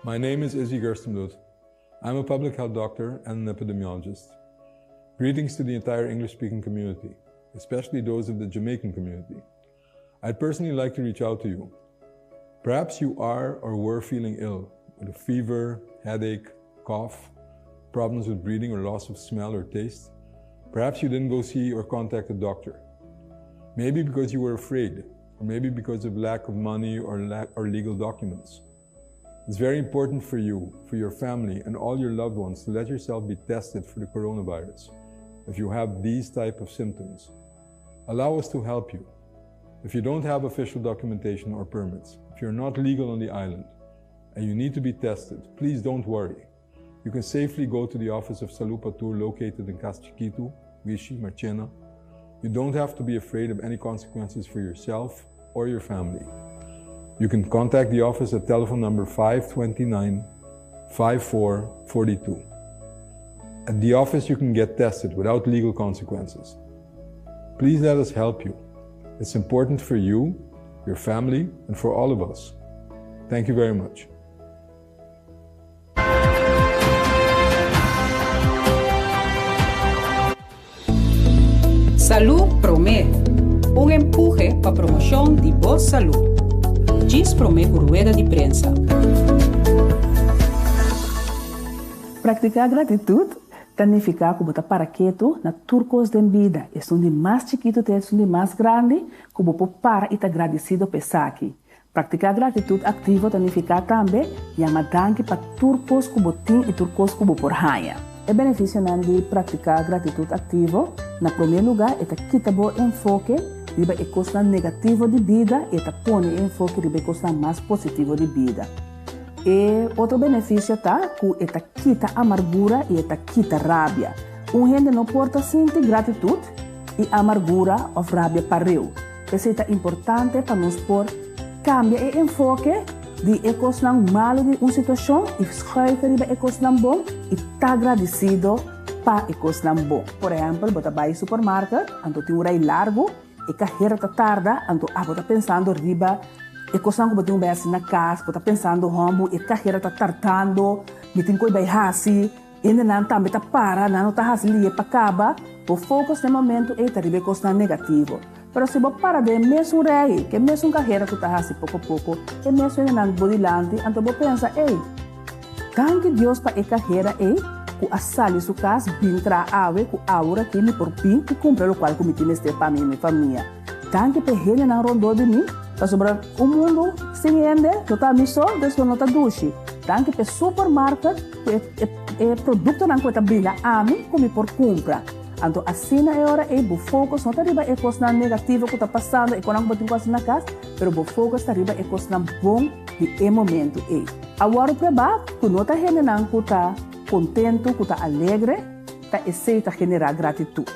My name is Izzy Gerstenbluth. I'm a public health doctor and an epidemiologist. Greetings to the entire English-speaking community, especially those of the Jamaican community. I'd personally like to reach out to you. Perhaps you are or were feeling ill with a fever, headache, cough, problems with breathing or loss of smell or taste. Perhaps you didn't go see or contact a doctor. Maybe because you were afraid, or maybe because of lack of money or, lack, or legal documents. It's very important for you, for your family, and all your loved ones to let yourself be tested for the coronavirus if you have these type of symptoms. Allow us to help you. If you don't have official documentation or permits, if you're not legal on the island, and you need to be tested, please don't worry. You can safely go to the office of Salud Pa Tur located in Cas Chikitu, Wishi, Marchena. You don't have to be afraid of any consequences for yourself or your family. You can contact the office at telephone number 529 5442. At the office, you can get tested without legal consequences. Please let us help you. It's important for you, your family, and for all of us. Thank you very much. Salú Promé, un empuhe pa promoshon di bo salú. Djis promé ku rueda di prensa. Praktiká gratitut ta nifiká ku bo ta para ketu na tur kos den bida, esun di mas chikitu te esun di mas grandi, ku bo por para i ta gradisido pa esaki. Praktiká gratitut aktivo ta nifiká tambe yama danki pa tur kos ku bo tin i tur kos ku bo por haña. E benefisionan di praktiká gratitut aktivo, Na promé lugá e ta kita bo enfoke riba e kosnan negativo di bida i e ta pone e enfoke riba e kosnan mas positivo di bida. E otro benefisio ta ku e ta kita amargura i e ta kita rabia. Un hende no por ta sinti gratitut i amargura òf rabia pareu. P'esei ta importante pa nos por kambia e enfoke di e kosnan malu di un situashon i schuiven riba e kosnan bon i ta gradisido pa e kosnan bon. Por ehèmpel, bo ta bai supermarket, anto tin un rei largu, e kahera ta tarda, anto abo ta pensando riba e kosnan ku bo tin ku bai hasi na kas, bo ta pensando, Hòmbu, e kahera ta tardando, mi tin ku bai hasi. Hendenan tambe ta para, nan no ta hasi lihe pa kaba. Bo focus na e momento ei ta riba e kosnan negativo. Pero si bo para den e mesun rei, ku e mesun kahera ku ta hasi poko poko, e mesun hendenan bo dilanti, anto bo pensa, Ey, danki Dios pa e kahera ei ku a sali su kas bin traha awe, ku awor aki mi por bin i kumpra lokual ku mi tin mester pa mi i mi famia. Danki pa e hendenan rondó di mi, pasobra un mundu sin hende lo ta mi so, dus lo no ta dushi. Danki pa e supermarket ku e e produktonan ku e ta brinda ami ku mi por kumpra. Anto asina e ora ei bo focus no ta riba e kosnan negativo ku ta pasando, e konan ku bo tin ku hasi na kas, pero bo focus ta riba e kosnan bon di e momentu ei. A wòrdu pruebá ku no ta hendenan ku ta kontentu, ku ta alegre, ta esei ta generá gratitut.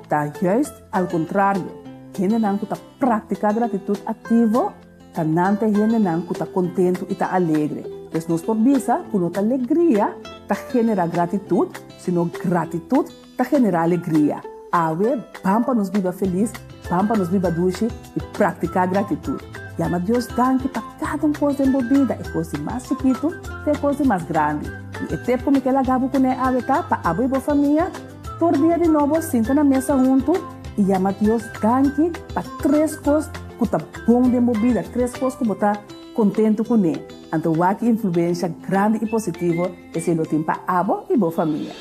Ta juist al kontrario, hendenan ku ta praktiká gratitut aktivo ta nan ta e hendenan ku ta kontentu i ta alegre. Pues nos por bisa ku no ta alegria ta generá gratitut, sino gratitut ta generá alegria. Awe, ban pa nos biba felis, ban pa nos biba dushi i praktiká gratitut. Yama Dios danki pa kada un kos den bo bida, e kos di mas chikitu te e kos di mas grandi. I e tep ku mi ke laga bo kuné awe ta pa abo i bo famia, Tur dia di nobo sinta na mesa huntu i yama Dios danki pa tres kos ku ta bon den bo bida, tres kos ku bo ta kontentu kuné. Anto wak ki influensha grandi i positivo esei lo tin pa abo i bo famia.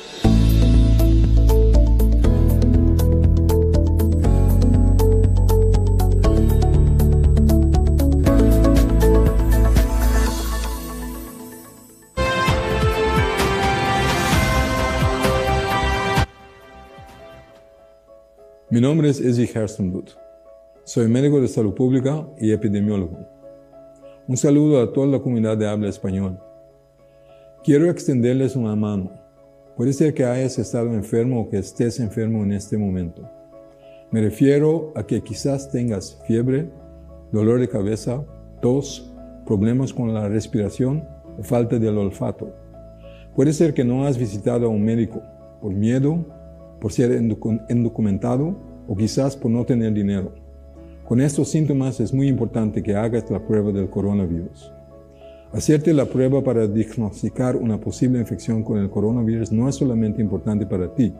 Mi nombre es Izzy Gerstenbluth. Soy médico de salud pública y epidemiólogo. Un saludo a toda la comunidad de habla español. Quiero extenderles una mano. Puede ser que hayas estado enfermo o que estés enfermo en este momento. Me refiero a que quizás tengas fiebre, dolor de cabeza, tos, problemas con la respiración o falta del olfato. Puede ser que no has visitado a un médico por miedo, por ser indocumentado o quizás por no tener dinero. Con estos síntomas es muy importante que hagas la prueba del coronavirus. Hacerte la prueba para diagnosticar una posible infección con el coronavirus no es solamente importante para ti,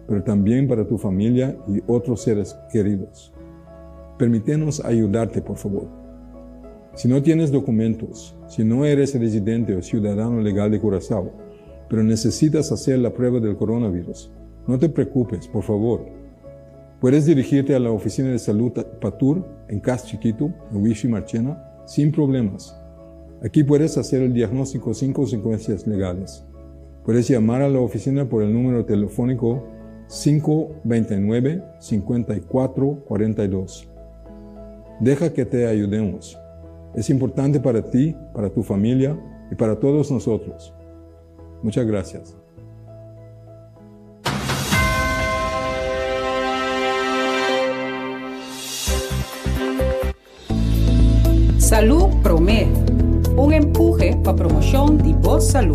pero también para tu familia y otros seres queridos. Permítenos ayudarte, por favor. Si no tienes documentos, si no eres residente o ciudadano legal de Curazao, pero necesitas hacer la prueba del coronavirus, no te preocupes, por favor. Puedes dirigirte a la oficina de salud Patur en Cas Chiquito, en Wishi Marchena, sin problemas. Aquí puedes hacer el diagnóstico sin consecuencias legales. Puedes llamar a la oficina por el número telefónico 529-5442. Deja que te ayudemos. Es importante para ti, para tu familia y para todos nosotros. Muchas gracias. Salú Promé, un empuhe pa promoshon di bo salú.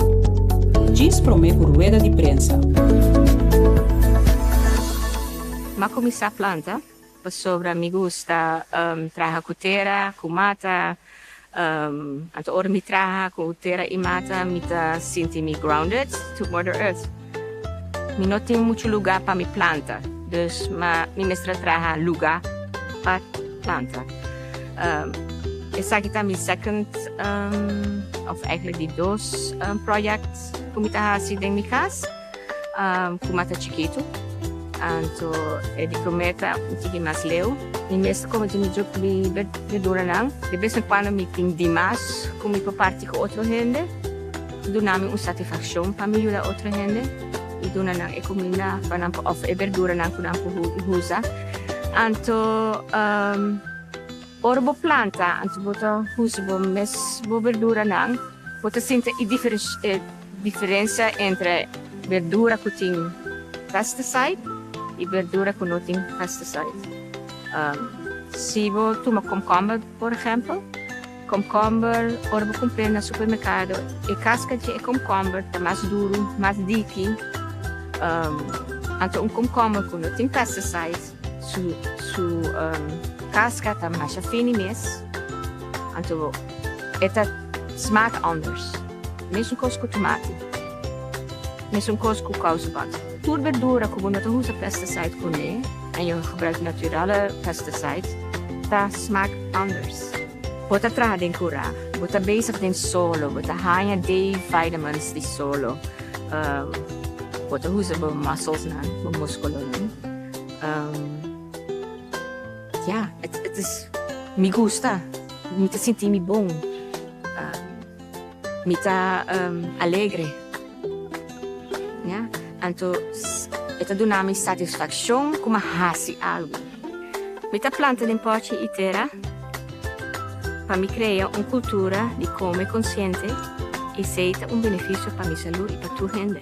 Djis promé ku rueda di prensa. M'a kuminsá planta pasobra mi gusta traha ku tera, ku mata. Anto ora mi traha ku tera i mata mi ta sinti mi grounded to mother earth. Mi no tin muchu lugá pa mi planta, dus ma mi mester a traha lugá pa planta. Esaki ta mi second of eigenlijk di dos project ku mi ta hasi den mi kas ku mata chikitu. Anto e di promé ta un tiki mas leu. Mi mes ta kome mi mi berduranan. De bes en kuando mi tin dimas ku mi por parti ku otro hende. Duna mi un satisfakshon pa mi yuda otro hende i duna nan e kuminda pa nan por òf e berduranan ku nan por usa. Anto ora bo planta anto bo ta usa bo mes bo berduranan bo ta sinti e e diferensia entre berdura ku tin pesticide i berdura ku no tin pesticide. Si bo tuma komkomber por ehèmpel. Komkomber, ora bo kumpr'é na supermerkado, e kaska dje e komkomber ta mas duru, mas diki. Anto un komkomber ku no tin pesticides, su su kaska ta masha fini mes, anto e ta smaak anders. Mesun kos ku tomati, mesun kos ku kousebat. Tur berdura ku bo no ta usa pesticide kuné en jo gebruik naturale pesticide, ta smaak anders. Bo ta traha den kurá, bo ta bezig den solo, bo ta haña D-vitamins di solo, bo ta usa bo musclesnan, bo muskulonan. Ya, het is, mi gusta, mi ta sinti mi bon, mi ta alegre. Ya, anto e ta duna mi satisfakshon ku mi a hasi algu. Mi ta planta den pòchi i tera pa mi krea un kultura di kome konsiente i esei ta un benefisio pa mi salú i pa tur hende.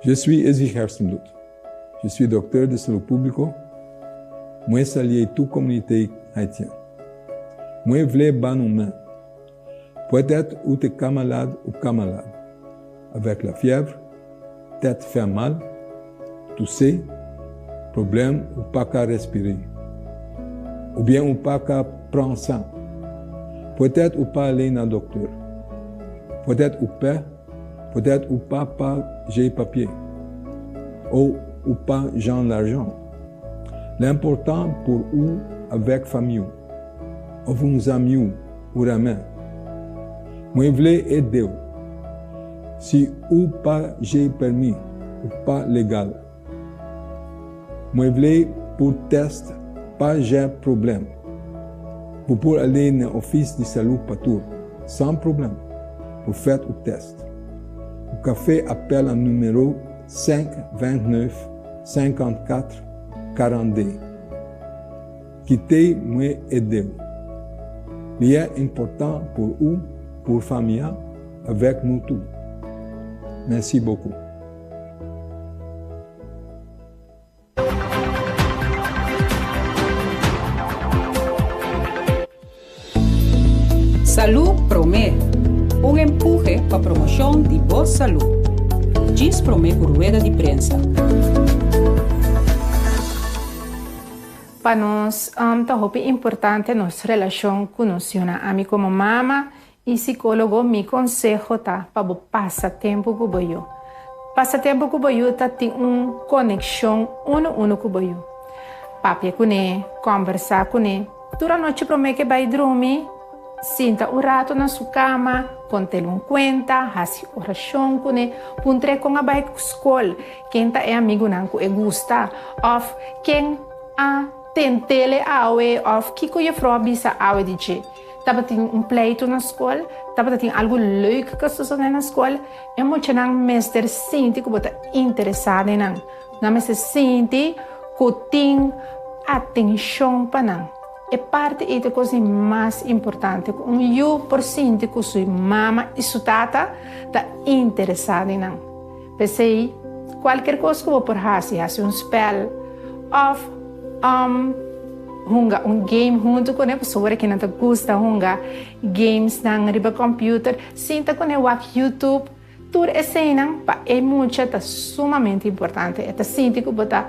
Je suis Izzy Gerstenbluth. Je suis docteur de salud público. Mwen salye tout communauté haïtienne. Mwen vle ban nou men. Peut-être ou te ka malade ou ka malade. Avec la fièvre, tête fait mal, tousser, problème ou pas qu'à respirer. Ou bien ou pas qu'à prendre sang. Peut-être ou pas aller dans docteur. Peut-être ou pas, peut-être ou pas pas j'ai papier. Ou ou pas Jean l'argent. L'important pour ou avec famille. Of un zanmi ou renmen. Mwen vle ede w. Si ou pa gen pèmi, ou pa legal. Mwen vle pou test pa gen pwoblèm. Ou pou ale nan ofis di salud patur, san pwoblèm, pou fèt ou test. Ou ka fè apèl an nimewo 5 29 54 42. Kite mwen ede w. Li è enpòtan pou ou, pou fanmi a, avèk nou tou. Mèsi bokou. Salú Promé, un empuhe pa promoshon di bo salú. Djis promé ku rueda di prensa. Pa nos ta hopi importante nos relashon ku nos yunan. Ami komo mama i sikólogo mi konseho ta pa bo pasa tempu ku bo yu. Pasa tempu ku bo yu ta tin un konekshon unu unu ku bo yu. Papia kuné, kòmbersá kuné. Tur anochi promé ke bai drumi, sinta un ratu na su kama, kontel un kuenta, hasi orashon kuné, puntr'é kon a bai skol, ken ta e amigunan ku e gusta, òf ken a tentel'e awe òf kiko jefrou a bisa awe di dje. Tabatin un pleitu na skol, tabata tin algu leuk ku a sosodé na skol. E muchanan mester sinti ku bo ta interesá den nan. Nan mester sinti ku tin atenshon pa nan. E parti ei ta e kos di mas importante, ku un yu por sinti ku su mama i su tata ta interesá den nan. P'esei, kualker kos ku bo por hasi, hasi un spèl òf hunga un game huntu kuné, pasobra kinan ta gusta hunga gamesnan riba kòmpiuter, sinta kuné wak YouTube. Tur eseinan pa e mucha ta sumamente importante. E ta sinti ku bo ta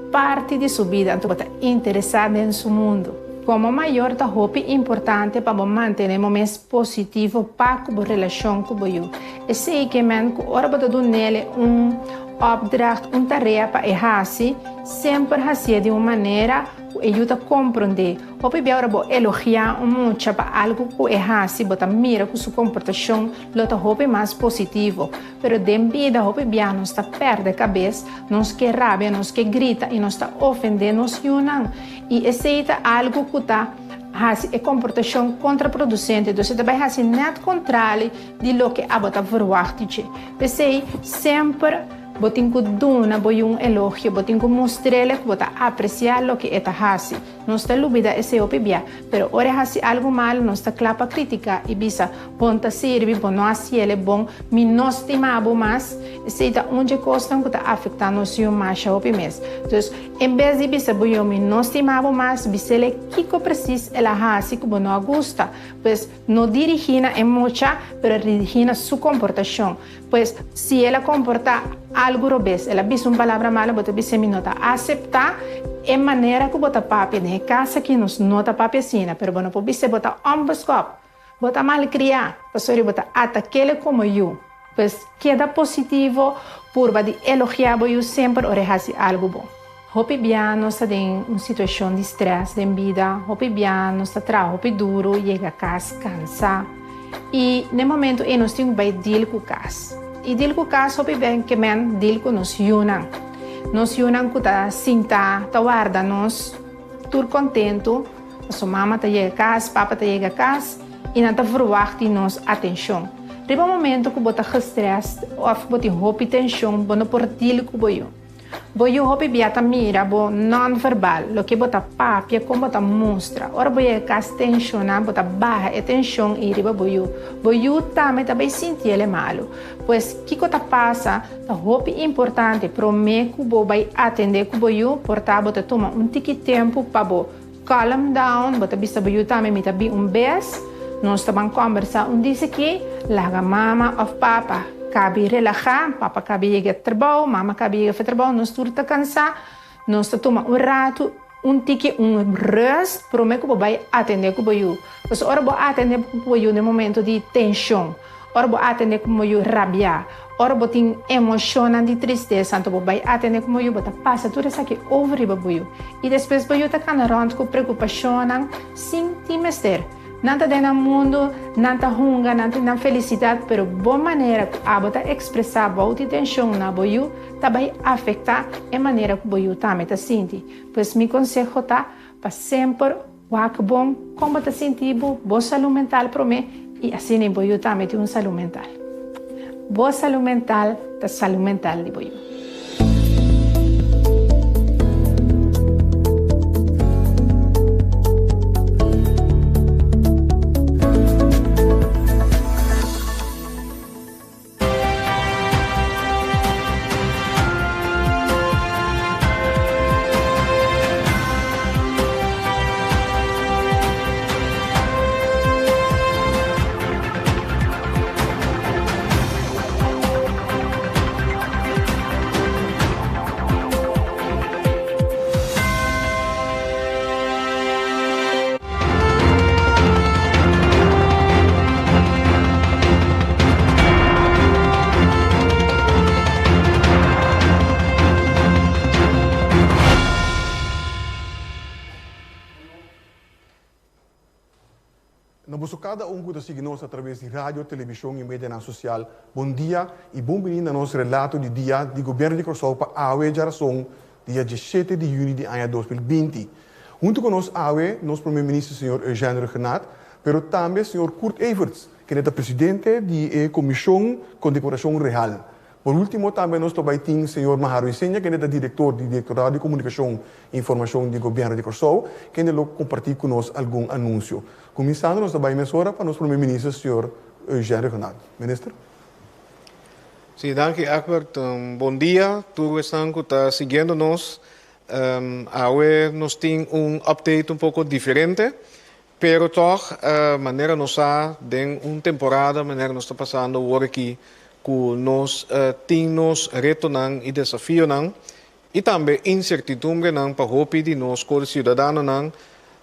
parti di su bida, anto bo ta interesá den su mundu. Komo mayor ta hopi importante pa bo mantené bo mes positivo pa ku bo relashon ku bo yu. Esei ke men ku ora bo ta dun'el un opdracht, un tarea pa e hasi, semper hasié di un manera ku e yu ta komprondé. Hopi bia ora bo elogiá un mucha pa algu ku e hasi, bo ta mira ku su komportashon lo ta hopi mas positivo. Pero den bida hopi bia nos ta pèrdè kabes, nos ke rabia, nos ke grita i nos ta ofendé nos yunan. I esei ta algu ku ta hasi e komportashon kontraprodusente. Dus e ta bai hasi nèt kontrali di loke abo ta verwagt di dje. P'esei, semper bo tin ku duna bo yu un elogio, bo tin ku mustr'el ku bo ta apresiá loke e ta hasi. Nos ta lubida esei hopi bia, pero ora e hasi algu malu nos ta kla pa kritiká i bisa, Bon ta sirbi, bo no hasi el e bon, mi no stima bo mas. Esei ta un dje kosnan ku ta afektá nos yu masha hopi mes. Dus, en bes di bisa bo yu mi no stima bo mas, bis'el e kiko presis el a hasi ku bo no a gusta. Pues, no dirigí na e mucha, pero dirigí na su komportashon. Pues, si el a komportá algu robes, el a bisa un palabra malu, bo ta bis'é, Mi no ta aseptá e manera ku bo ta papia. Den e kas akí nos no ta papia asina. Pero bo no por bis'é, Bo ta ònbeskòp, bo ta malkriá, pasobra bo ta atak'é komo yu. Pues, keda positivo, purba di elogiá bo yu semper ora e hasi algu bon. Hopi bia nos ta den un situashon di strès den bida, hopi bia nos ta traha hopi duru, yega kas kansá. I n'e momentu ei nos tin ku bai dil ku kas. I dil ku kas hopi bia ke men dil ku nos yunan. Nos yunan ku ta sintá ta warda nos tur kontentu, pasobra mama ta yega kas, papa ta yega kas i nan ta verwagt di nos atenshon. Riba momentu ku bo ta gestrèst òf bo tin hopi tenshon bo no por dil ku bo yu. Bo yu hopi bia ta mira bo non-verbal, loke bo ta papia, kon bo ta mustra. Ora bo yega kas tenshoná, bo ta baha e tenshon ei riba bo yu. Bo yu tambe ta bai sinti el e malu. Pues, kiko ta pasa? Ta hopi importante promé ku bo bai atendé ku bo yu, por ta bo ta tuma un tiki tempu pa bo calm down, bo ta bisa bo yu tambe mi ta bin un bes, nos ta ban kòmbersá un dis aki, laga mama òf papa kabi relahá, papa kabi yega trabou, mama kabi yega for trabou, nos tur ta kansá, nos ta tuma un ratu, un tiki un rùst promé ku bo bai atendé ku bo yu. Pasobra ora bo atendé ku bo yu den momento di tenshon, Ora bo atende ku moyu rabiá, ora bo tin emoshonnan di tristesa, anto bo bai atende ku moyu, bo ta pasa tur esaki over riba bo yu. I despues bo yu ta kana rònt ku preokupashonnan sin tin mester. Nan ta den nan mundu, nan ta hunga, nan tin nan felisidat, pero bo manera ku abo ta ekspresá bou di tenshon na bo yu ta bai afektá e manera ku bo yu tambe ta sinti. Pues mi konseho ta pa semper Wak bon kon bo ta sinti bo, bo salú mental promé i asina bo yu tambe tin un salú mental. Bo salú mental ta salú mental di bo yu. Na boso kada un ku ta sigui nos a traves di radio, televishon i medianan sosial, bon dia i bon bini na nos relato di dia di Gobièrnu di Kòrsou pa awe djarason, dia diesshete di yüni di aña 2020. Huntu ku nos awe nos Prome Minister señor Eugène Rhuggenaath, pero tambe señor Kurt Everts, kende ta presidente di e Komishon Kondekorashon Real. Por último tambe nos lo bai tin señor Maharo Isenia kende ta direktor di Direktorado di Komunikashon i Informashon di Gobièrnu di Kòrsou kende lo kompartí ku nos algun anunsio. Kuminsando nos ta bai mesora pa nos Prome Minister señor Eugène Rhuggenaath. Minister. Sí, danki Egbert. Bon dia tur esnan ku ta siguiendo nos. Awe nos tin un update un poko diferente. Pero tòg, manera nos sa, den un temporada manera nos ta pasando awor aki, ku nos tin nos retonan i desafionan i tambe insertidumbrenan pa hopi di nos kor siudadanonan,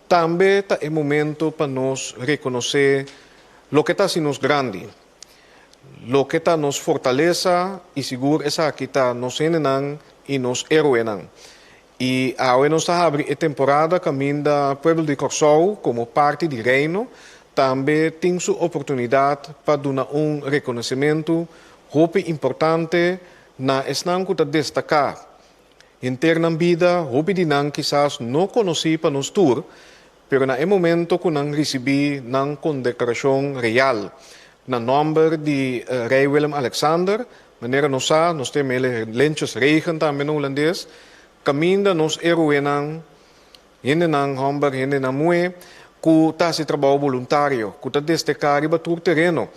tambe ta e momento pa nos rekonosé loke ta hasi nos grandi, loke ta nos fortalesa i sigur esaki ta nos hendenan i nos héroenan. I awe nos ta habri e temporada kaminda pueblo di Kòrsou komo parti di Reino tambe tin su oportunidat pa duna un rekonosementu hopi importante na esnan ku ta destaká henter nan bida, hopi di nan kisas no konosí pa nos tur, pero na e momento ku nan risibí nan kondekorashon real na nòmber di Rei Willem Alexander. Manera nos sa, nos tin mele lentjesregen tambe na hulandes, kaminda nos héroenan, hendenan hòmber, hendenan muhé, ku ta hasi trabou boluntario, ku ta destaká riba tur tereno,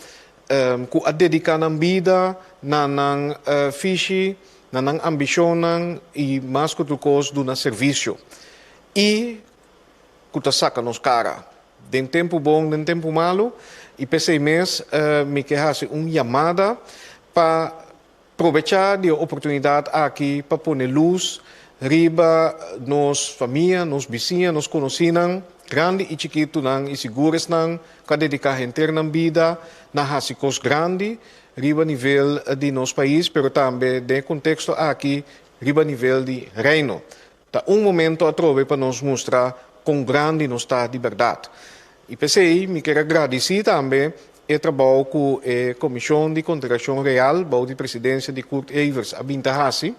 ku a dediká nan bida na nan fishi, na nan ambishonnan i mas ku tur kos duna servisio i ku ta saka nos kara den tempu bon, den tempu malu, i p'esei mes mi ke hasi un yamada pa probechá di e oportunidat aki pa pone lus riba nos famia, nos bisiña, nos konosínan, grandi i chikitunan, i sigur esnan ku a dediká henter nan bida na hasi kos grandi riba nivel di nos pais, pero tambe den e konteksto aki riba nivel di Reino. Ta un momento atrobe pa nos mustra kon grandi nos ta di bèrdat. I p'esei mi kier a gradisí tambe e trabou ku e Komishon di Kondekorashon Real bou di presidensia di Kurt Evers a bin ta hasi.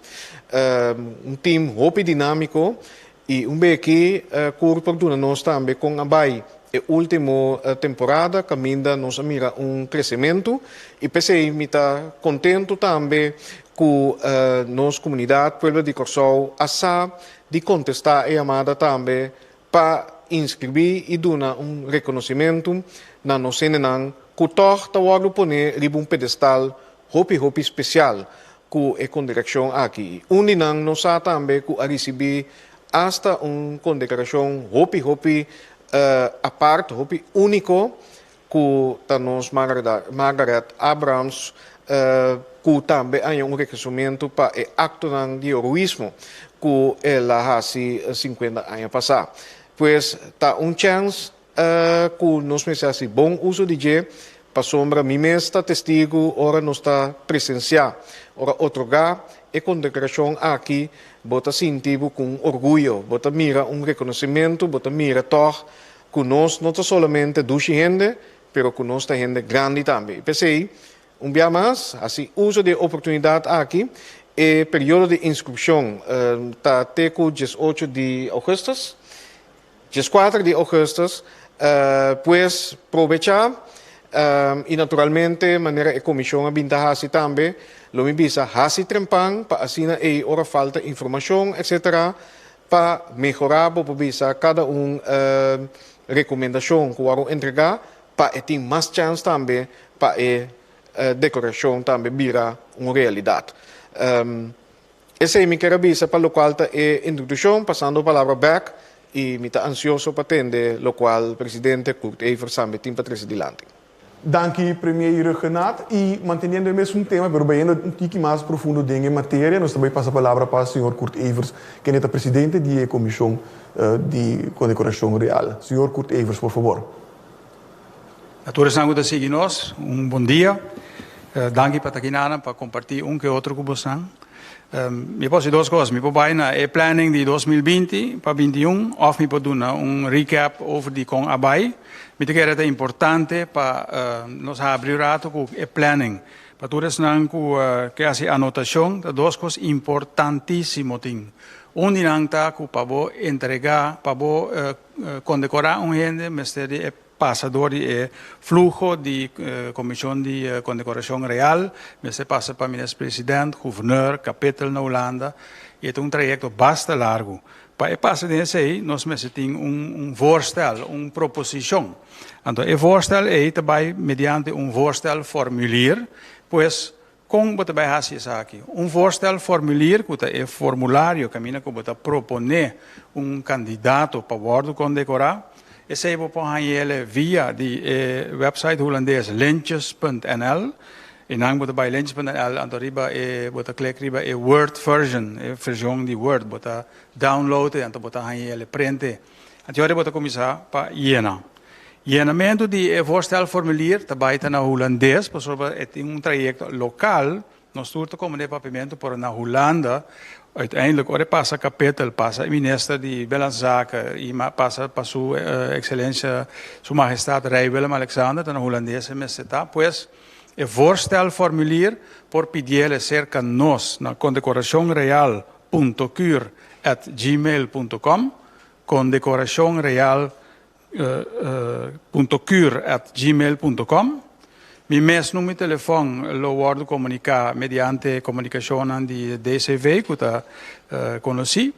Un tim hopi dinámiko i un beki Kurt por duna nos tambe kon a bai e último temporada kaminda nos a mira un kresementu i p'esei mi ta kontentu tambe ku nos komunidat pueblo di Kòrsou a sa di kontestá e yamada tambe pa inskribí i duna un rekonosimentu na nos hendenan ku tòg ta wòrdu poné riba un pedestal hopi hopi spesial ku e kondekorashon aki. Un di nan nos sa tambe ku a risibí asta un kondekorashon hopi hopi apart, hopi úniko ku ta nos Margaret Abrams ku tambe a haña un rekonosementu pa e aktonan di heroismo ku el a hasi sinkuenta aña pasá. Pues ta un chèns ku nos mester hasi bon uso di dje, pasobra mi mes ta testigu ora nos ta presensiá, ora otorgá e kondekorashon aki, bo ta sinti bo ku un orguyo, bo ta mira un rekonosementu, bo ta mira tòg ku nos no ta solamente dushi hende, pero ku nos ta hende grandi tambe. I p'esei, un bia mas, hasi uso di e oportunidat aki. E periodo di inskripshon ta te ku 18 di ougùstùs. 14 di ougùstùs, pues probechá i naturalmente manera e komishon a bin ta hasi tambe, lo mi bisa hasi trempan pa asina ei ora falta informashon etcetera pa mehorá bo por bisa kada un rekomendashon ku wòrdu entregá pa e tin mas chèns tambe pa e dekorashon tambe bira un realidat. Esei mi kier a bisa pa lokual ta e introdushon, pasando palabra bèk i mi ta ansioso pa tende lokual Presidente Kurt Evers tambe tin pa trese dilanti. Danki Premier Rhuggenaath. I manteniendo e mesun tema pero bayendo un tiki mas profundo den e materia nos ta bay pasa palabra pa señor Kurt Evers kende ta presidente di e Komishon di Kondekorashon Real. Señor Kurt Evers por fabor. Na tur esnan ku ta sigui nos, un bon dia. Danki pa ta aki nanan pa kompartí un ke otro ku bosnan. Mi por hasi dos kos. Mi por bai na e planning di 2020 pa 21 òf mi por duna un recap over di kon a bai. Mi ta kere ta importante pa nos habri un ratu ku e planning. Pa tur esnan ku ke hasi anotashon, ta dos kos importantísimo tin. Un di nan ta ku pa bo entregá, pa bo kondekorá un hende mester di e pasa dor di e fluho di Komishon di Kondekorashon Real, mester pasa pa Minister President, Guverneur, Kapittel na Hulanda, i e ta un trayekto basta largu. Pa e pasa den esei nos mester tin un voorstel, un proposishon. Anto e voorstel ei ta bai mediante un voorstelformulier, pues Kon bo ta bai hasi esaki? Un voorstelformulier, ku ta e formulario kaminda ku bo ta proponé un kandidato pa wòrdu kondekorá. Esei bo por haña el via di e wèpsait hulandes lintjes.nl. Einan bo ta bai lintjes.nl anto riba e bo ta klik riba e Word version, e vershon di Word. Bo ta download e anto bo ta haña el prente. Anto ora bo ta kuminsá pa yena. Yenamentu di e voorstelformulier ta bai ta na hulandes pasobra e tin un trayekto lokal. Nos tur ta komprendé papiamentu pero na Hulanda uiteindelijk ora e pasa kapitel, pasa e minister di Binnenlandse Zaken i pasa pa su ekselensia su mahestat Rei Willem Alexander ta na hulandes e mester ta. Pues e voorstelformulier por pidiel serka nos na condecoracionreal punto cur at gmail punto com, condecoracionreal punto cur at gmail punto com. Mi mes numero di telefòn lo wòrdu komuniká mediante komunikashonnan di DCV ku ta konosí.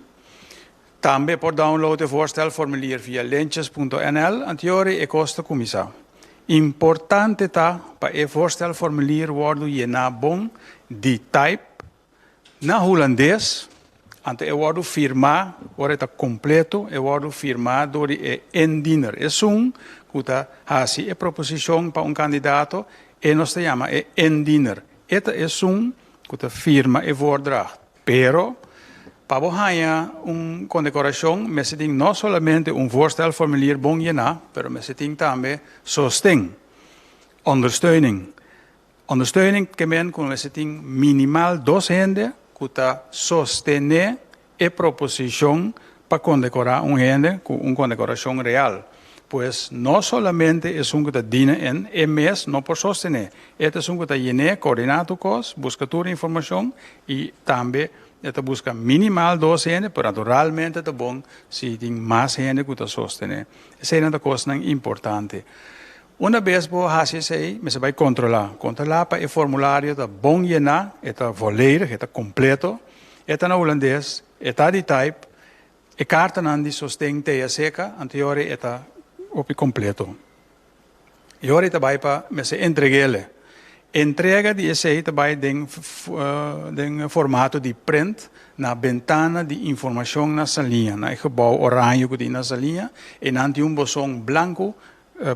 Tambe por download e voorstelformulier via lintjes punto nl anteori e kos ta kuminsá. Importante ta pa e voorstelformulier wòrdu yená bon di type Na hulandes, anto e wòrdu firmá, ora e ta kompleto, e wòrdu firmá dor di e indiener. Esun ku ta hasi e proposishon pa un kandidato, e nos ta yama e indiener. E ta esun ku ta firma e voordracht. Pero, pa bo haña un kondekorashon mester tin no solamente un voorstelformulier bon yená, pero mester tin tambe sosten, ondersteuning. Ondersteuning ke men ku mester tin minimal dos hende ku ta sostené e proposishon pa kondekorá un hende ku un kondekorashon real. Pues no solamente esun ku ta dina en e mes no por sostené, e ta esun ku ta yen'é, koordiná tur kos, buska tur informashon i tambe e ta buska minimal dos hende, pero naturalmente ta bon si tin mas hende ku ta sostené. Eseinan ta kosnan importante. Una bes bo hasi esei, mester bai kontrolá. Kontrolá pa e formulario ta bon yená, e ta volledig, e ta kompleto, e ta na hulandes, e ta di type, e kartanan di sosten ta seka, anto e ora e ta hopi kompleto. E ora e ta bai pa mester entreg'ele. Entrega di esei ta bai den den formato di print na bentana di informashon na Saliña, na e gebou oraño ku tin na Saliña. Einan tin un boson blanku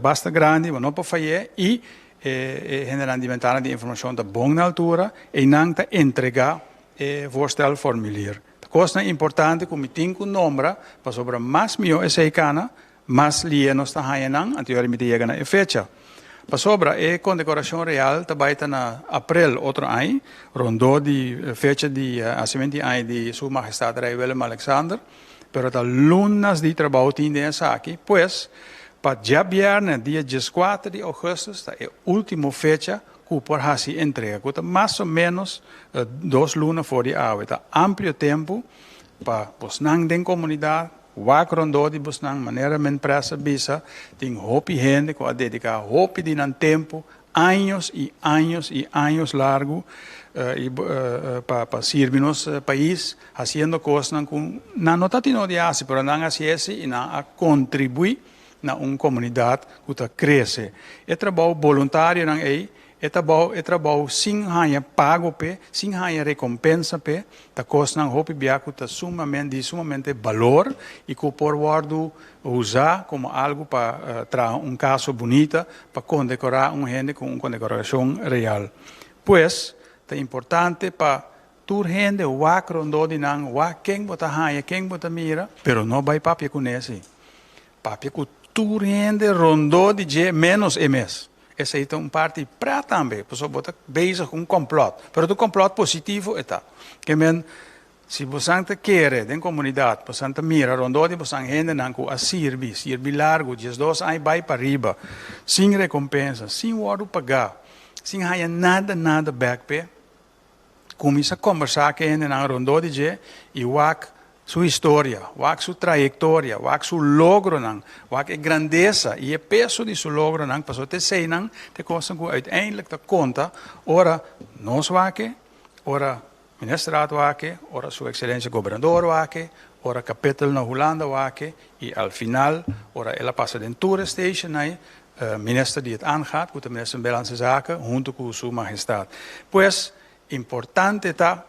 Basta grandi, bo no por fay'é i e hendenan di bentana di informashon ta bon na altura, einan ta entregá e voorstelformulier. Ta kosnan importante ku mi tin ku nombra pasobra mas mihó esei kana, mas lié nos ta haña nan anto yora mi ta yega na e fecha. Pasobra e kondekorashon real ta bai ta na aprel otro aña, rondó di fecha di hasimentu di aña di Su Mahestat Rei Willem-Alexander. Pero ta lunas di trabou tin den esaki, pues pa djabièrnè dia dieskuater di ougùstùs ta e último fecha ku por hasi entrega, ku ta mas o ménos dos luna for di awe. Ta amplio tempu pa bosnan den komunidat wak rondó di bosnan, manera men pres a bisa, tin hopi hende ku a dediká hopi di nan tempu Años y años y años largu pa sirbi nos pais haciendo cosnan cu nan no ta tino di haci pero nan a haci esi y nan a contribui na un comunidad cu ta crece. E trabou boluntarionan ey e trabou e trabou sin haña pago p'e, sin haña recompensa p'e, ta cosnan hopi bia cu ta sumamente di sumamente balor y cu por wordo Usa komo algu pa traha un kaso bunita pa kondekorá un hende ku un kondekorashon real. Pues, ta importante pa tur hende wak rondó di nan, wak ken bo ta haña, ken bo ta mira, pero no bai papia kuné si. Papia ku tur hende rondó di dje ménos e mes. Esei ta un parti prèt tambe, pasobra bo ta bezig ku un kòmplòt, pero ta un kòmplòt positivo e ta. Ke men, si bosan ta kere den komunidat, bosan ta mira rondó di bosan hendenan ku a sirbi, sirbi largu, diesdos aña bai pariba, sin rekompensa, sin wòrdu pagá, sin haña nada nada bèk p'e, Kuminsá kombersá ku e hendenan rondó di dje i wak su historia, wak su trayektoria, wak su logronan, wak e grandesa i e peso di su logronan, pasobra ta eseinan ta e kosnan ku uiteindelijk ta konta ora nos wak e, ora Ministerraad wak e, ora Su Ekselensia Gobernador wak e, ora Kapittel na Hulanda wak e i al final ora el a pasa den tur e stationnan Minister di het aangaat, ku ta Minister van Binnenlandse Zaken, huntu ku Su Mahestad. Pues, importante ta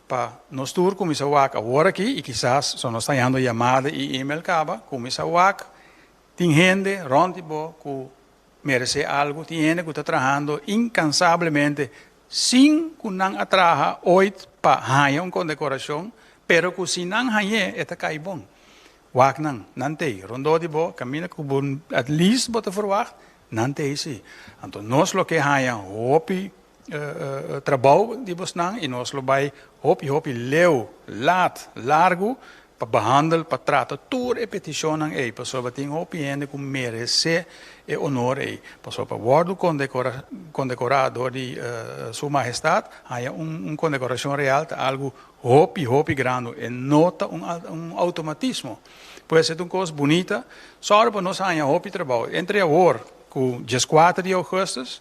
pa nos tur kuminsá wak awor aki, i kisas so nos ta hañando yamada i email kaba, kuminsá wak, tin hende rònt di bo ku meresé algu, tin hende ku ta trahando inkansablemente sin ku nan a traha oit pa haña un kondekorashon, pero ku si nan hañ'é e ta kai bon. Wak nan, nan t'ei. Rondó di bo, kaminda ku bo at least bo ta verwagt, nan t'ei si. Anto nos lo ke haña hopi trabou di bosnan i nos lo bai hopi hopi leu, lat, largu pa behandel, pa trata tur e petishonnan ei, pasobra tin hopi hende ku meresé e honor ei. Pasobra pa wòrdu kondekorá dor di Su Mahestat, haña un kondekorashon real ta algu Hopi, hopi grando. E no ta un un automatismo. Pues e ta un kos bunita. Sòru pa nos haña hopi trabou. Entre awor ku dieskuater di ougùstus,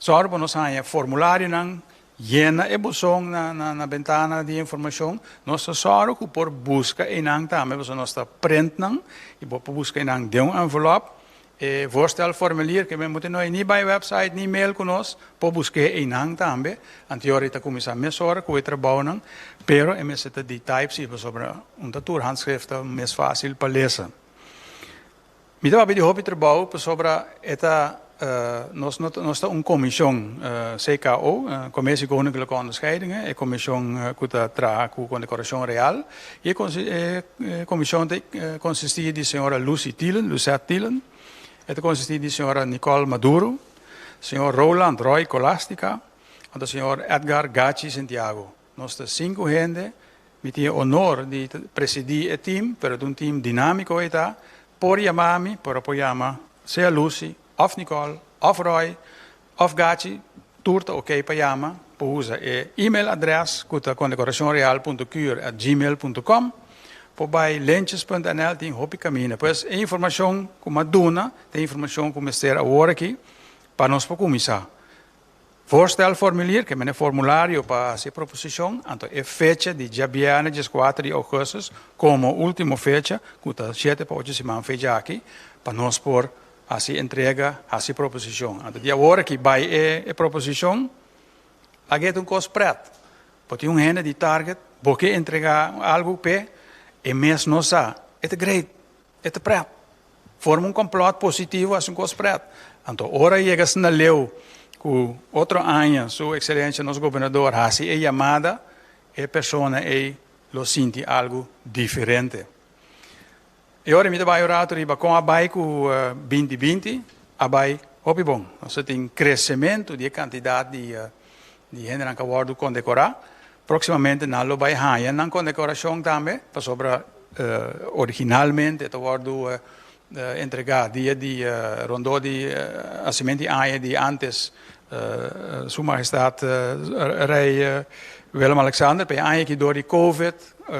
sòru pa nos haña formularionan, yena e buzon na na na bentana di informashon. Nos ta sòru ku por buska einan tambe, pasobra nos ta print nan i bo por buska einan den un envelòp. E voorstelformulier ke men mute no ni bai website ni mail ku nos, por busk'é einan tambe. Anteor e ta kuminsá mesora ku e trabounan, pero e mester ta di type si pasobra un ta tur handschrift ta mes fásil pa lesa. Mi ta papia di hopi trabou pasobra e ta nos no nos ta un komishon CKO, Commissie Koninklijke Onderscheidingen, e komishon ku ta traha ku kondekorashon real i e E komishon ta konsistí di señora Lucy Thielen, Lucette Thielen. E ta konsistí di señora Nicole Maduro, señor Roland Roy Colastica, anto señor Edgar Gachi Santiago. Nos ta sinku hende. Mi tin e honor di presidí e tim, pero ta un tim dinámiko ei ta. Por yama mi, pero por yama sea Lucy, òf Nicole, òf Roy, Of Gachi, tur ta ok pa yama, por usa e email adres ku ta condecoracionreal.cur@gmail.com, por bai lentjes.nl tin hopi kaminda. Pues e informashon ku m'a duna ta e informashon ku mester awor aki pa nos por kuminsá. Voorstelformulier, ke mene formulario pa hasi e proposishon, anto e fecha di djabièrnè dieskuater di ougùstus komo último fecha, ku ta shete pa ocho siman fecha aki, pa nos por Hasi entrega, hasi proposishon. Anto di awor aki bai e proposishon, laga e ta un kos pret. Bo tin un hende di target, bo ke entregá algu p'e, e mes no sa. E ta great, e ta pret. Forma un kòmplòt positivo, hasi un kos pret. Anto ora yega asina leu ku otro aña su ekselensia nos gobernador hasi e yamada, e persona ei lo sinti algu diferente. E ora mi ta bai un rato riba kon a bai ku binti binti, a bai hopi bon. Nos a tin kresementu di e kantidat di di hendenan ku a wòrdu kondekorá. Próksimamente nan lo bai haña nan kondekorashon tambe, pasobra originalmente ta wòrdu entregá dia di rondó di hasimentu di aña di ántes Su Mahestat Rei Willem Alexander. Pa e aña aki dor di covid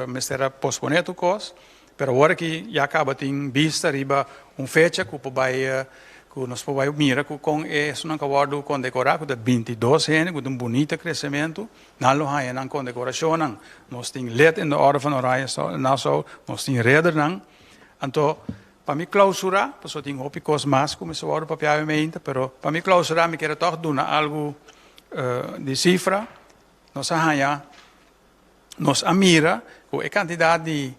mester a posponé tur kos. Pero awor aki ya caba tin bista riba un fecha cu por bay cu nos por bay mira cu con e esunnan cu a wordo condecora cu ta bintidos hende cu ta un bunita crecemento nan lo haya nan condecoracionnan. Nos tin lid in de Orde van Oranje Nassau, nos tin riddernan. Anto pa mi clausura, pasobra tin hopi cos mas cu mester wordo papia awe meinta, pero pa mi clausura mi kier toch duna algo di cifra. Nos a haya. Nos a mira ku e kantidat di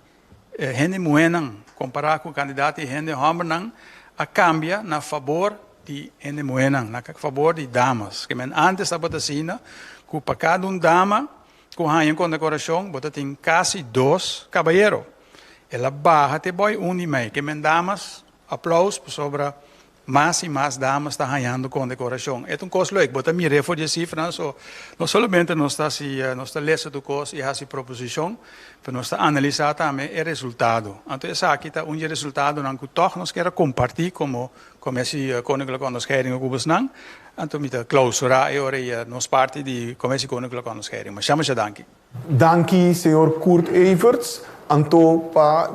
hende muhénan kompará ku kantidat di hende hòmbernan a kambia na fabor di hende muhénan, na fabor di damas. Ke men ántes tabata asina ku pa kada un dama ku haña un kondekorashon bo ta tin kasi dos kabayero. El a baha te bòi un di mei. Ke men damas, aplaus pasobra. Mas i mas damas ta hañando kondekorashon. E ta un kos leuk. Bo ta mir'é for di e sifranan. So, no solamente nos ta hasi, nos ta lesa tur kos i hasi proposishon, pero nos ta analisá tambe e resultado. Anto esaki ta un di e resultadonan ku tòg nos kier a kompartí komo Commissie Koninklijke Onderscheidingen ku bosnan. Anto mi ta klousurá e ora ei nos parti di Commissie Koninklijke Onderscheidingen. Masha masha danki. Danki señor Kurt Everts anto pa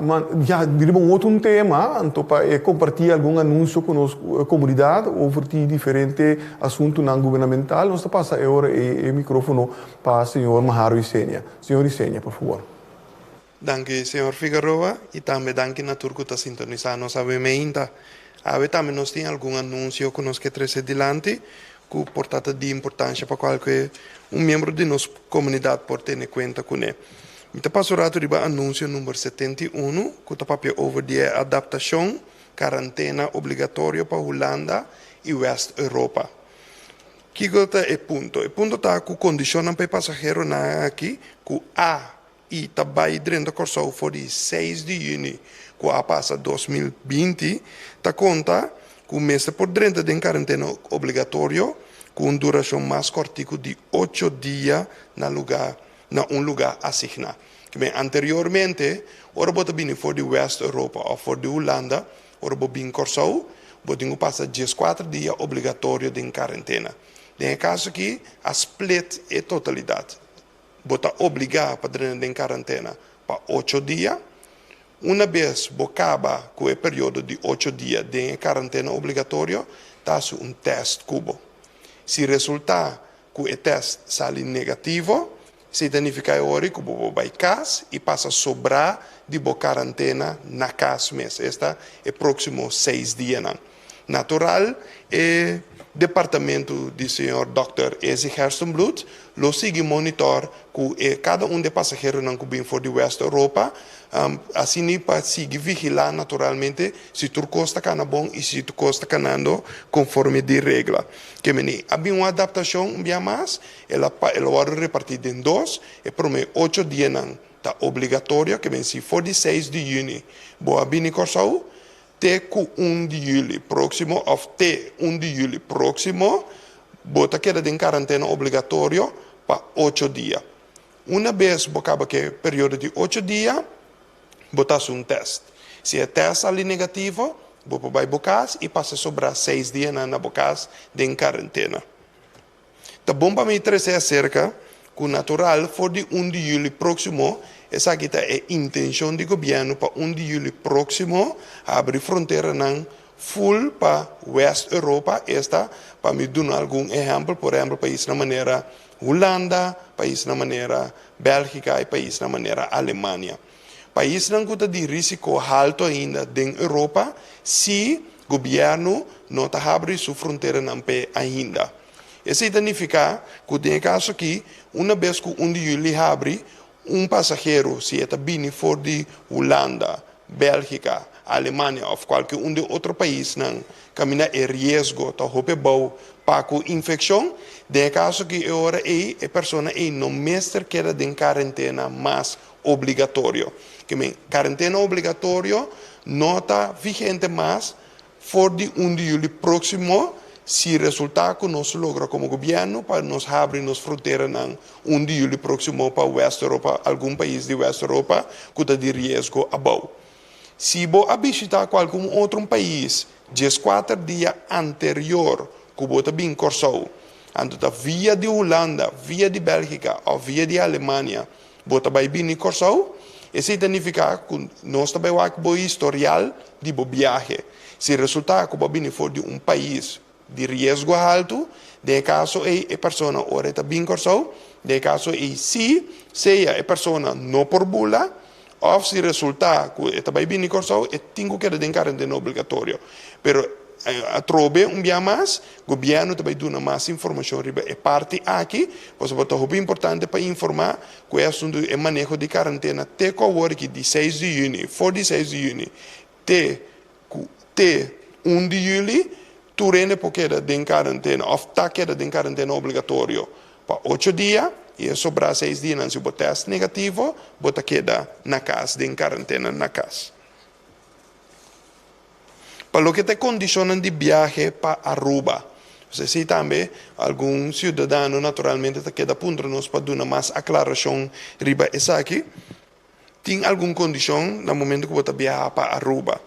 ya riba un otro un tema anto pa e comparti algun anuncio cu nos comunidad over di diferente asuntonan gubernamental nos ta pasa e ora e e microfono pa señor Maharo Isenia. Señor Isenia por favor. Danki señor Figaroa y tambe danki na tur cu ta sintonisa nos awe meinta. Awe tambe nos tin algun anuncio cu nos ke trece dilanti cu por ta ta di importancia pa cualke un miembro di nos comunidad por tene cuenta cune. Mi ta pasa un rato riba anuncio number 71 cu ta papia over di e adaptacion carantena obligatorio pa Hulanda y West Europa. Kico ta e punto? E punto ta cu condicionnan pa e pasaheronan aki cu a i ta bai drenta Kòrsou for di seis di yüni ku a pasa 2020, ta konta ku mester por drenta den karentena obligatorio ku un durashon mas kòrtiku di ocho dia na lugá na un lugá asigná. Kimen anteriormente ora bo ta bini for di West Europa òf for di Hulanda, ora bo bin Kòrsou, bo tin ku pasa dieskuater dia obligatorio den karentena. Den e kaso aki a split e totalidat. Bo ta obligá pa drenta den karantena pa ocho dia. Una bes bo kaba ku e periodo di ocho dia den e karantena obligatorio, ta hasi un tèst ku bo. Si resultá ku e tèst sali negativo, esei ta nifiká e ora ku bo por bai kas i pasa sobrá di bo karantena na kas mes, esta e próksimo seis dianan. Natural, e departamento di señor dòkter Ezi Gerstenbluth lo sigui monitor ku e kada un di e pasaheronan ku bin for di West Europa, asina pa sigui vigilá naturalmente si tur kos ta kana bon i si tur kos ta kanando konforme di regla. Ke meni a bin un adaptashon un bia mas, el a el a wòrdu repartí den dos, e promé ocho dianan ta obligatorio, ke men si for di seis di yüni bo a bini Kòrsou, Te ku un di yüli próksimo òf te un di yüli próksimo bo ta keda den karantena obligatorio pa ocho dia. Una bes bo kaba ku e periodo di ocho dia, bo ta hasi un tèst. Si e tèst sali negativo, bo por bai bo kas i pasa sobrá seis dianan na bo kas den karantena. Ta bon pa mi trese aserka ku natural for di un di yüli próksimo, esaki ta e intenshon di gobièrnu pa un di yüli próksimo habri fronteranan ful pa West Europa, esta pa mi duna algun ehèmpel, por ehèmpel paisnan manera Hulanda, paisnan manera Bèlgika i paisnan manera Alemania. Paisnan ku ta di risiko haltu ainda den Europa si gobièrnu no ta habri su fronteranan p'e ainda. Esei ta nifiká ku den e kaso akí, una bes ku un di yüli habri, un pasahero si e ta bini for di Hulanda, Bèlgika, Alemania òf kualke un di otro paisnan kaminda e riesgo ta hopi abou pa ku infekshon, den e kaso akí e ora ei e persona ei no mester keda den karentena mas obligatorio. Ke men, karentena obligatorio no ta vigente mas for di un di yuli próksimo si resultá ku nos logra komo gobièrnu pa nos habri nos fronteranan un di yuli próksimo pa West Europa, algun pais di West Europa ku ta di riesgo abou. Si bo a bishitá kualkun otro pais dieskuater dia anterior ku bo ta bin Kòrsou, anto ta via di Hulanda, via di Bèlgika òf via di Alemania, Bo ta bai bini Kòrsou? Esei ta nifiká ku nos ta bai wak bo historial di bo biahe. Si resultá ku bo a bini for di un pais di riesgo haltu, den e kaso ei e persona ora e ta bin Kòrsou, den e kaso ei si sea e persona no por bula òf si resultá ku e ta bai bini Kòrsou e tin ku keda den karentena obligatorio. Pero Atrobe un bia mas, gobièrnu ta bai duna mas informashon riba e parti aki, pasobra ta hopi importante pa informá ku e asuntu di e maneho di karantena te ku awor aki di seis di yüni, for di seis di yüni te ku te un di yüli, tur hende por keda den karantena òf ta keda den karantena obligatorio pa ocho dia i e sobrá seis dianan si bo tèst negativo bo ta keda na kas den karantena na kas. Pa loke ta e kondishonnan di biahe pa Aruba, esei tambe algun siudadano naturalmente ta keda puntra nos pa duna mas aklarashon riba esaki. Tin algun kondishon na momento ku bo ta biaha pa Aruba.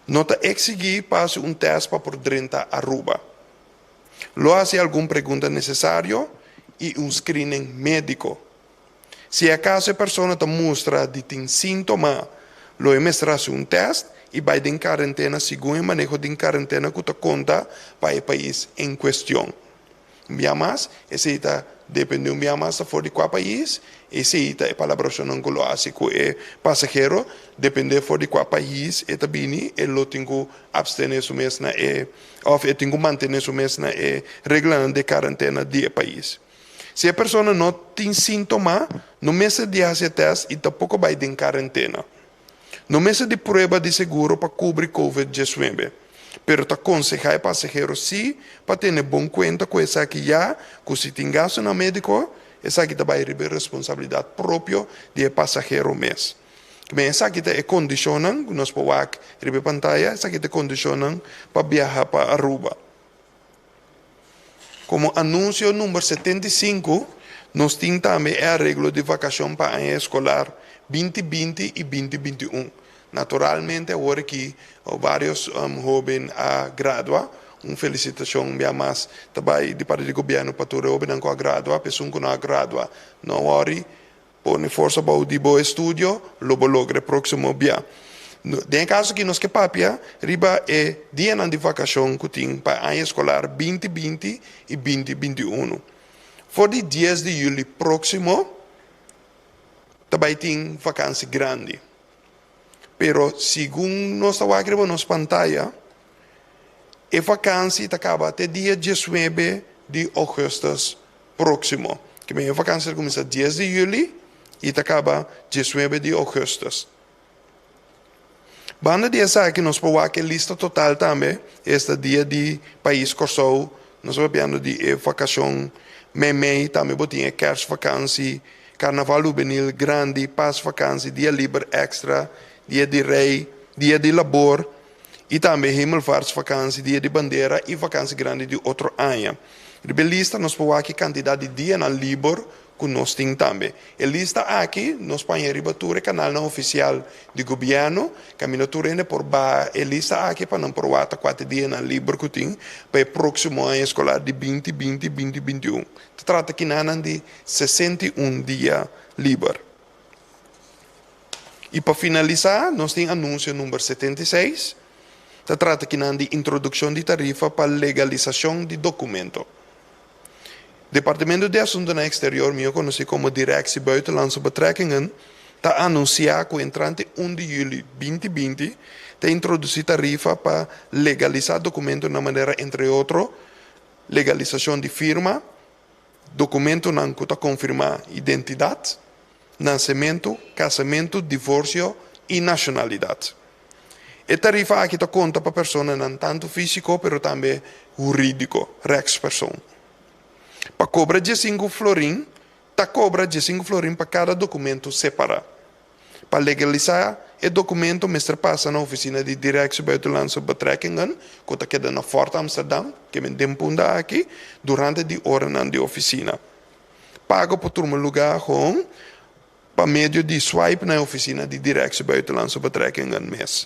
No ta eksigí pa hasi un tèst pa por drenta Aruba. Lo hasi algun pregunta nesesario i un screening médiko. Si akaso e persona ta mustra di tin síntoma, lo e mester hasi un tèst i bai den karentena segun e maneho den karentena ku ta konta pa e pais en kuestion. Un bia mas, esei ta depende un bia mas ta for di kua pais, esei ta e palabrashonnan ku lo hasi ku e pasahero, depende for di kua pais e ta bini, e lo tin ku abstene su mes na e òf e tin ku mantene su mes na e reglanan di karentena di e pais. Si e persona no tin síntoma, no mester di hasi e tèst i tampoko bai den karentena. No mester di prueba di seguro pa kubri Covid diesnuebe, pero ta konsehá e pasahero sí pa tene bon kuenta ku esaki ya ku si tin gastunan médiko, esaki ta bai riba e responsabilidat propio di e pasahero mes. Ben, esaki ta e kondishonnan ku nos por wak riba e pantaya, esaki ta e kondishonnan pa biaha pa Aruba. Komo anunsio number 75, nos tin tambe e areglo di vakashon pa aña eskolar 2020 i 2021. Naturalmente awor aki vários hóben a gradua. Un felisitashon bia mas ta bai di parti di gobièrnu pa tur e hóbennan ku a gradua. Pa esun ku no a gradua, no wòri. Pone forsa bou di bo estudio, lo bo logra e próksimo bia. Den e kaso aki nos ke papia riba e dianan di vakashon ku tin pa e aña eskolar 2020 i 2021. For di dies di yüli próksimo ta bai tin vakansi grandi. Pero segun nos ta wak riba nos pantaya, e vakansi ta kaba te dia diesnuebe di ougùstùs próksimo. Ke men e vakansi ta kuminsá dies di yüli i ta kaba diesnuebe di ougùstùs. Banda di esaki nos por wak e lista total tambe, esta dia di pais Kòrsou, nos ta papiando di e vakashon meimei, tambe bo tin e kèrsvakansi, karnaval hubenil grandi, pasvakansi, dia liber èkstra, dia di rei, dia di labor i tambe hemelvaartsvakansi, dia di bandera i vakansi grandi di otro aña. Riba e lista nos por wak e kantidat di dianan liber ku nos tin tambe. E lista aki nos paña riba tur e kanalnan ofisial di gobièrnu, kaminda tur hende por baha e lista aki pa nan por wak ta kua ta e dianan liber ku tin pa e próksimo aña eskolar di binti binti, binti 21. Ta trata kinanan di 61 dia liber. I pa finalisá, nos tin anunsio number 76, ta trata kinan di introdukshon di tarifa pa legalisashon di dokumento. Departamento di Asuntunan Eksterior, mihó konosí komo Directie Buitenlandse Betrekkingen, ta anunsiá ku entrante 1 di yüli 2020 ta introdusí tarifa pa legalisá dokumentonan manera entre otro legalisashon di firma, dokumentonan ku ta konfirmá identidat, nasementu, kasamentu, divorsio i nashonalidat. E tarifa aki ta konta pa personanan tantu físiko pero tambe hurídiko, rechtspersoon. Pa kobra 15 florin, ta kobra 15 florin pa kada dokumentu separá. Pa legalisá e dokumento mester pasa na ofisina di Directie Buitenlandse Betrekkingen, ku ta keda na Fort Amsterdam, ke men den Punda aki, durante di oranan di ofisina. Pago por tuma lugá gewoon pa medio di swipe na e ofisina di Directie Buitenlandse Betrekkingen mes.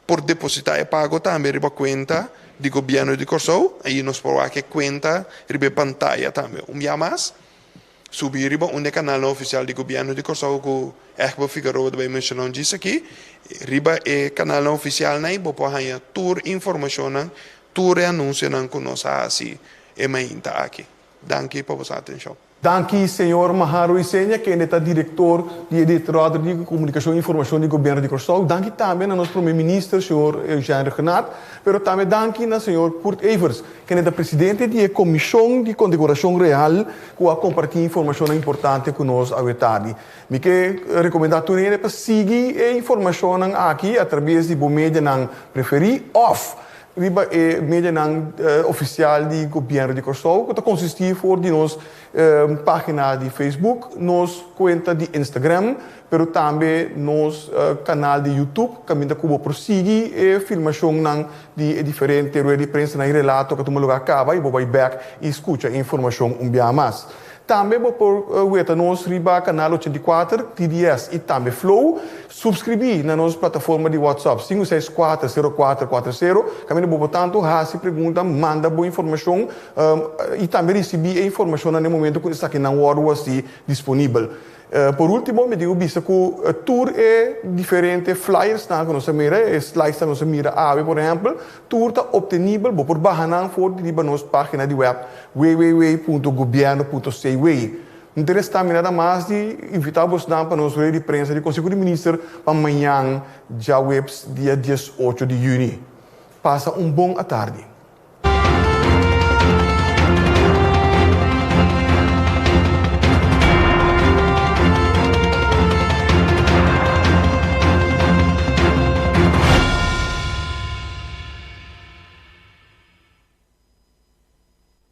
Por depositá e pago tambe riba kuenta di Gobièrnu di Kòrsou, ei nos por wak e kuenta riba e pantaya tambe. Un bia mas, subi riba un di e kanalnan ofisial di Gobièrnu di Kòrsou ku Egbert Figaroa ta bai menshoná un djis aki. Riba e kanalnan ofisialnan ei bo por haña tur informashonnan, tur e anunsionan ku nos a hasi e mainta aki. Danki pa boso atenshon. Danki señor Maharo Isenia kende ta direktor di e Direktoraat di Komunikashon i Informashon di Gobièrnu di Kòrsou. Danki tambe na nos Prome Minister señor Eugène Rhuggenaath, pero tambe danki na señor Kurt Evers kende ta presidente di e Komishon di Kondekorashon Real ku a kompartí informashonnan importante ku nos awe tardi. Mi ke rekomendá tur hende pa sigui e informashonnan aki atrabes di bo medianan preferí òf. riba e medianan ofisial di Gobièrnu di Kòrsou ku ta konsistí for di nos página di Facebook, nos kuenta di Instagram, pero tambe nos kanal di YouTube kaminda ku bo por sigui e filmashonnan di e diferente rueda di prensanan i relato ku a tuma lugá kaba i bo bai bèk i skucha e informashon un biaha mas. Tambe bo por weta nos riba Kanal 84, TDS i tambe Flow. Subskribí na nos plataforma di WhatsApp 564 0440 kaminda bo por tantu hasi pregunta, manda bo informashon i tambe risibí e informashonnan na e momento ku esakinan wòrdu hasi disponibel. Por último, mi tin ku bisa ku tur e diferente flyersnan ku nos a mira, e slidesnan ku nos a mira awe por ehèmpel, Tur ta obtenibel, bo por baha nan for di riba nos página di web www.gobierno.cw. Interestá mi nada mas di invitá bosnan pa nos rueda di prensa di Konseho di Minister pa mañan djaweps dia 18 di yüni. Pasa un bon atardi.